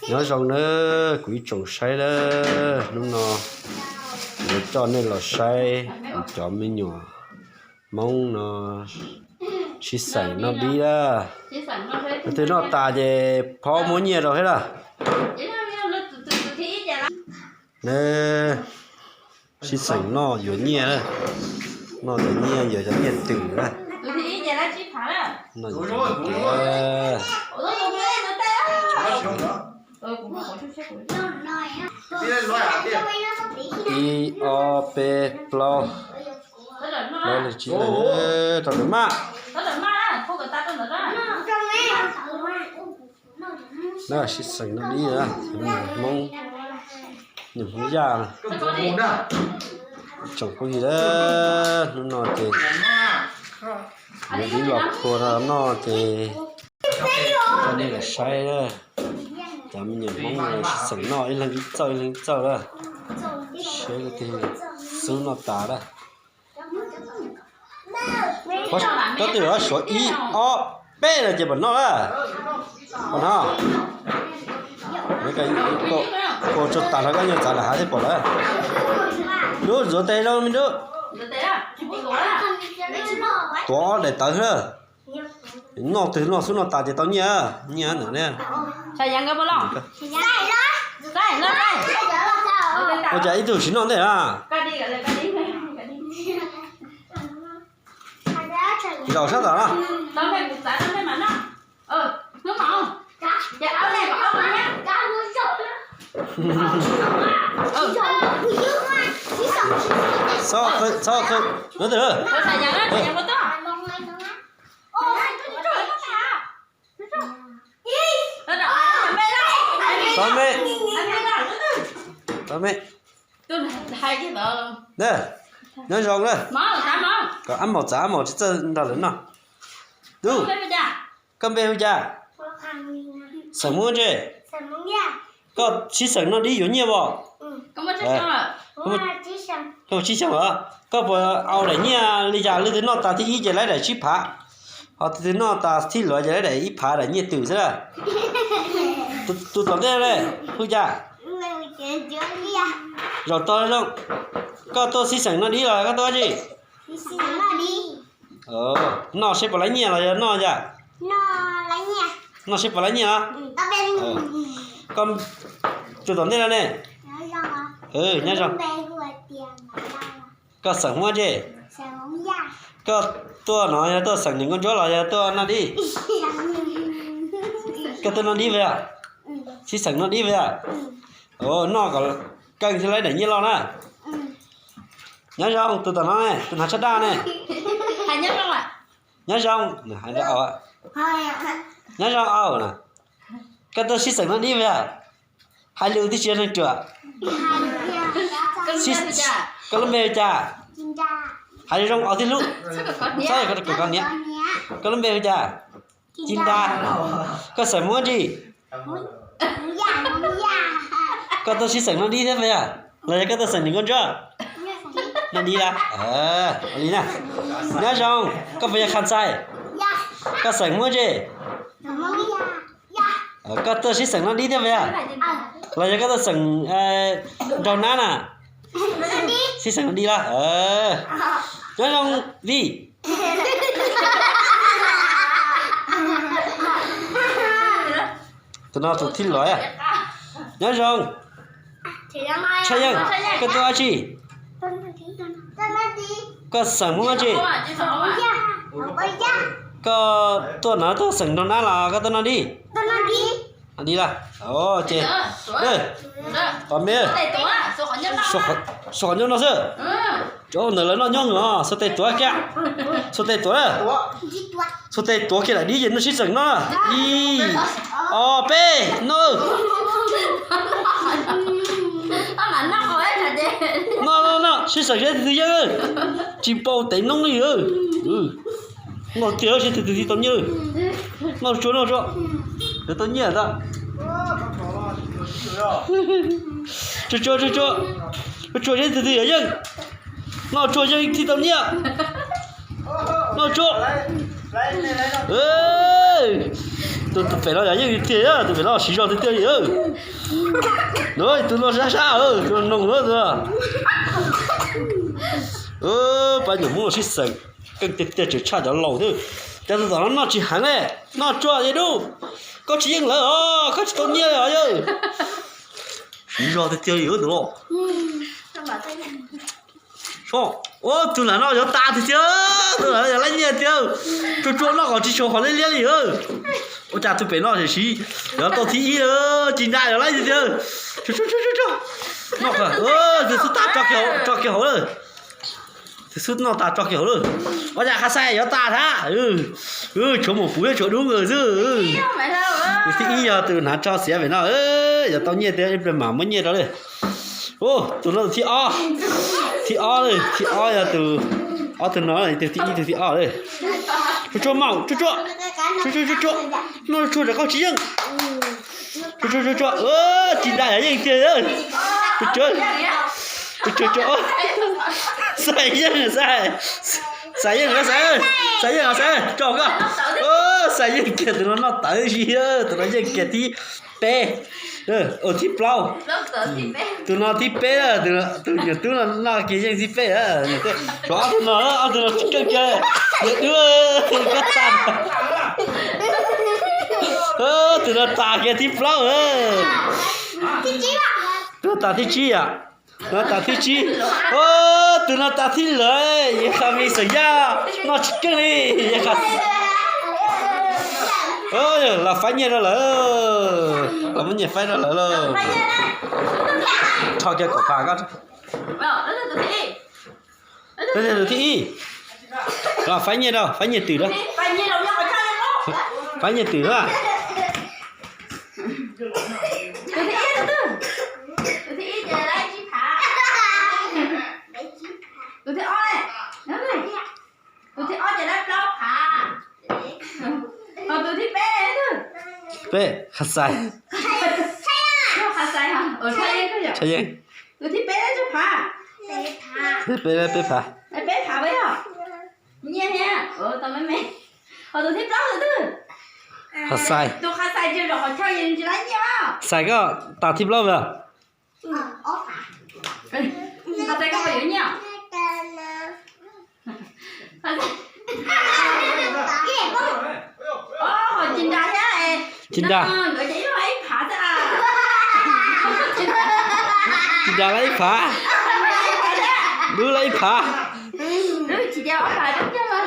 Nyob zoo na kuv ib tsoom saib na, hnub no yuav coj nej los saib kuv cov me nyuam Hmoob no sib xeem noj dib na. Leej twg noj tas ces phob muab nyiaj rau thiab na. Na, sib xeem noj yuav nyiaj na. Noj yuav nyiaj, yuav cov nyiaj twm na. Noj yuav cov nyiaj twm. Ib, ob, peb, plaub. Plaub leej tsib leej, rau lawm mas. Na, sib xeem noj dib na, Hmoob, nyuam Hmoob Yaj na. Tsoom phooj ywg na, hnub no ces yuav dib los phua rau noj ces coj nej los saib na. Cov me nyuam Hmoob sib xeem noj ib leeg ib txauj ib leeg ib txauj na. Saib leej twg xub noj tas na. Koj twb suav ib ob peb no ces pom noj na. Pom no. Ua tsuag tas rau koj nyuag txav lawm hav thiaj pom lawm. Dub, ntxuav tes rau me dub. Tuav ob daim tawv xwb. Noj twg noj xub noj tas ces tau nyiaj, nyiaj ntawm ne. Ua cas ib tug tsis noj ntej na? Zaum sab tom no. Txhob, txhob, no. Txhob me, txhob me. Nyob zoo na. Kom ab maum txav, ab maum tsis txawj nrog lawv noj. Dub, koj npe hu cas? Xeem Hmoob Ntse. Koj sib xeem noj dib yuav nyiaj os? Koj tsib xyoos los? Koj puas au daim nyiaj li cas, leej twg noj tas thib ib ces laib daim tsib phav, ho tus twg noj tas thib luav ces laib daim ib phav daim nyiaj twm xwb na. Tus tom ntej ne hu cas? Zaum tod zoo. Koj tuaj sib xeem noj dib los koj tuaj dab tsi? Noj seb puas laib nyiaj los yog noj cas? Noj seb puas laib nyiaj los? Koj, tus tom ntej no ne? Nyob zoo. Koj xeem Hmoob Ntse? Koj tuaj no yog tuaj xeem niam nkauj ntsuab los yog tuaj noj dib? Koj tuaj noj dib puas yog? Sib xeem noj dib puas yog? Noj kom keej thiaj laib daim nyiaj loj na. Nyob zoo, tus tom no ne, tus hnav tshaj daj ne. Nyob zoo, nyob zoo au na. Koj tuaj sib xeem noj dib puas yog? Hais lus twb tsis yog neeg ruam. Koj lub npe hu cas? Hais zoo zoo au thiab lub. Txhob kom koj niam. Koj lub npe hu cas? Ci Nra. Koj xeem Hmoob dab tsi? Koj tuaj sib xeem noj dib thiab puas yog? Los yog koj tuaj xeem niam nkauj ntsuab? Noj dib a. Li na. Nyob zoo, koj puas yog Khaj Ntxhais? Koj xeem Hmoob dab tsi? Koj tuaj sib xeem noj dib thiab puas yog? Los yog koj tuaj xeem nraug nab na? Sib xeem noj dib los? Nyob zoo Vij. Tus no tus thib luav. Nyob zoo. Tshaj Yeej, koj tuaj dab tsi? Koj xeem Hmoob dab tsi? Koj tuaj no tuaj xeem nraug nab los koj tuaj noj dib? Noj dib los? Ces, tom me, suav qhov ncauj no xwb. Cov ntawd lawv noj nyob os, xuas tes tuav kiag. Xuas tes tuav. Xuas tes tuav kiag daim dib ces noj sib xeem no. Ib, ob, peb, noj. Noj, noj, noj, sib xeem seb tus twg yeej. Tsis npau tev noob li. Noj kiag seb tus twg thiaj tau nyiaj. Noj tsuag, noj tsuag. Yuav tau nyiaj ntag. Tsuag tsuag, tsuag tsuag. Tsuag tsuag seb tus twg yuav yeej. Noj tsuag yeej thiaj tau nyiaj. Noj tsuag. Tus pem no yog yeej tiag, tus pem no siv zog tiag tiag li. Tus no sab sab, tus no noog. Pab nyuam Hmoob sib xeem keej tiag tiag, tseem tshaj cov laus thiab. Cov tus tom no noj tsis heev ne, noj tsuag li dub. Koj tsis yeej lawv os, koj tsis tau nyiaj os yawg. Siv zog tiag tiag li tus los. Ua tus lam no yuav tas tiag tiag, tus lam no yuav laib nyiaj tiag. Tsuag tsuag noj kom tsis tshuav qhov liab liab li. Ua cas tus pem no tam sim yuav tau thib ib, tsis nra yuav laib tiag tiag. Noj, tus xub tas tso kiag hauv lawm. Tus xub noj tas tso kiag hauv lawm. Ua cas Qhas Xais yuav tas thiab. Tshuav maum puv thiab tshuav dub nkaus xwb. Tus thib ib yog tus hnav tsho xiav pem no, yuav tau nyiaj tiag, ib pliag mam muab nyiaj rau li. Tus no tus thib ob, thib ob, thib ob yog tus, ob tug no, tus thib ib tus thib ob li. Tsuag tsuag maum, tsuag tsuag, tsuag tsuag, noj tsuag rau koj tsis yeej. Tsuag tsuag, tsis nra yog yeej tiag. Tsuag tsuag, Xais yeej, Xais, Xais yeej, Xais, Xais yeej, Xais tso koj. Xais yeej kiag, tus no noj tawv si, tus no yeej kiag thib peb, thib plaub. Tus no thib peb, tus nyuam tub no noj kiag yeej thib peb. Ob tug no, ob tug no tsis keej kiag, yog dub kab tag. Tus no tas kiag thib plaub. Tus no tas thib tsib yom. No tas thib tsib. Tus no tas thib lawm, yog Qhas Mis xeem Yaj noj tsis keej li. Los faib nyiaj rau lawm, los muab nyiaj faib rau lawm lauj. Rho kiag kaum phav ko. Tus thib ib, los faib nyiaj rau, faib nyiaj twm rau. Faib nyiaj twm na. Tus thib ib, tus thib ib ces laib tsib phav. Tus thib ob, tus thib ob ces laib plaub phav. Ho tus thib peb, peb, Qhas Xais. Qhas Xais, Tshaj Yeej. Tus thib peb laib tsib phav. Peb, peb phav. Peb phav, nyiaj thiab, tau me me. Ho tus thib plaub tus twg? Qhas Xais. Tus Qhas Xais tsis los qhov chaw yeej tsis laib nyiaj. Xais koj tas thib plaub lawm. Qhas Xais koj puas yuav nyiaj? Tsis nra thiab. Tsis nra. Nkawd ces ib leeg ib phav xwb. Tsis nra laib ib phav. Dub laib ib phav. Dub tsis nra ob phav dub thiab mas.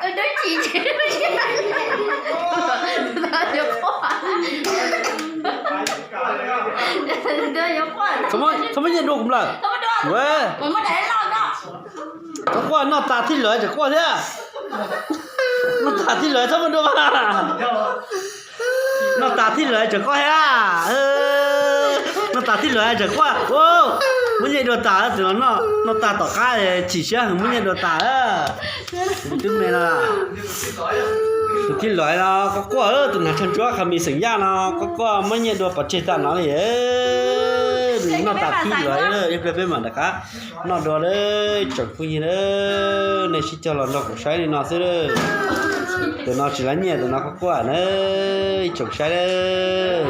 Dub tsis, yuav quaj. Txhob muab nyiaj dua kuv lawm. Txhob quaj, noj tas thib lawm tseem quaj thiab. Noj tas thib lawm txhob muab dua mas. Noj tas thib lawm tseem quaj thiab. Noj tas thib lawm tseem quaj. Muab nyiaj dua tas, tus no noj tas tom qab chim siab heev, muab nyiaj dua tas. Tus me no, tus thib lawm no quaj quaj, tus hnav tsho ntsuab Qhas Mis xeem Yaj no quaj quaj, muab nyiaj dua pov tseg tag no li. Noj tas thib lawm, ib pliag peb mam rov qab noj dua, tsoom phooj ywg. Nej sib cog los nrog kuv saib li no xwb. Tus no tsis laib nyiaj, tus no quaj quaj na, ib tsoom saib.